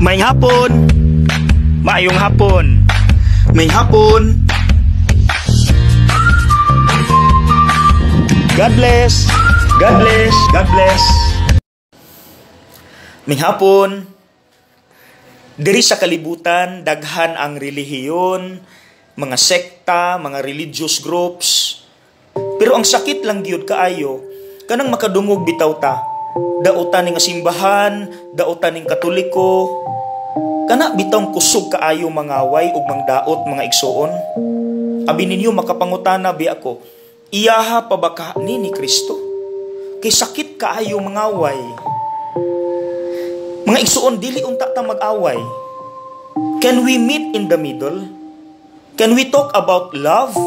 Maayong hapon. Maayong hapon. Maayong hapon. God bless. God bless. God bless. Maayong hapon. Diri sa kalibutan, daghan ang relihiyon, mga sekta, mga religious groups. Pero ang sakit lang gyud kaayo, kanang makadungog bitaw ta. Dautan ning simbahan, dautan ning Katoliko. Kana bitawng kusog kaayo mangaway ug mangdaot, mga igsuon. Abi ninyo makapangutana bi ako, iyaha pa ba ka ni Kristo? Kay sakit kaayo mangaway. Mga igsuon, dili unta ta mag-away. Can we meet in the middle? Can we talk about love?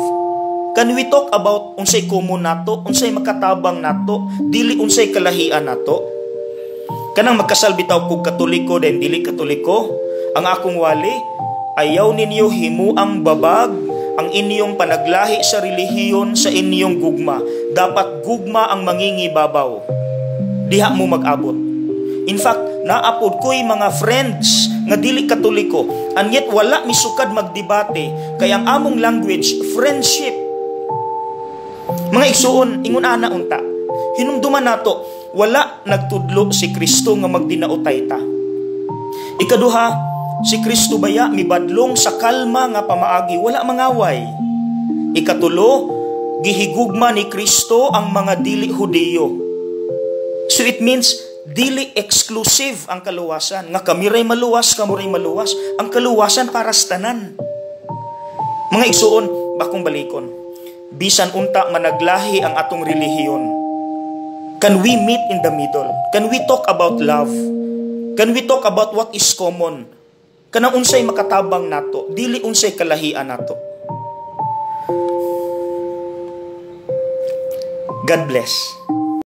Can we talk about unsay common nato, unsay makatabang nato, dili unsay kalahian nato? Kanang magkasal bitaw kog Katoliko then dili Katoliko, ang akong wali, ayaw ninyo himuang babag ang inyong panaglahi sa relihiyon sa inyong gugma. Dapat gugma ang mangingibabaw. Diha mo mag-abot. In fact, naapod ko'y mga friends nga dili Katoliko, and yet wala misukad magdebate kay ang among language, friendship. Mga igsuon, ingon ana unta. Hinumduman nato, wala nagtudlo si Kristo nga magdinaotay ta. Ikaduha, si Kristo baya mibadlong sa kalma nga pamaagi, wala mangaway. Ikatulo, gihigugma ni Kristo ang mga dili Hudiyo. So it means dili exclusive ang kaluwasan. Nga kami ray maluwas, kamo ray maluwas. Ang kaluwasan para sa tanan. Mga igsuon, bakong balikon. Bisan unta managlahi ang atong relihiyon, can we meet in the middle? Can we talk about love? Can we talk about what is common? Kanang unsay makatabang nato, dili unsay kalahian nato. God bless.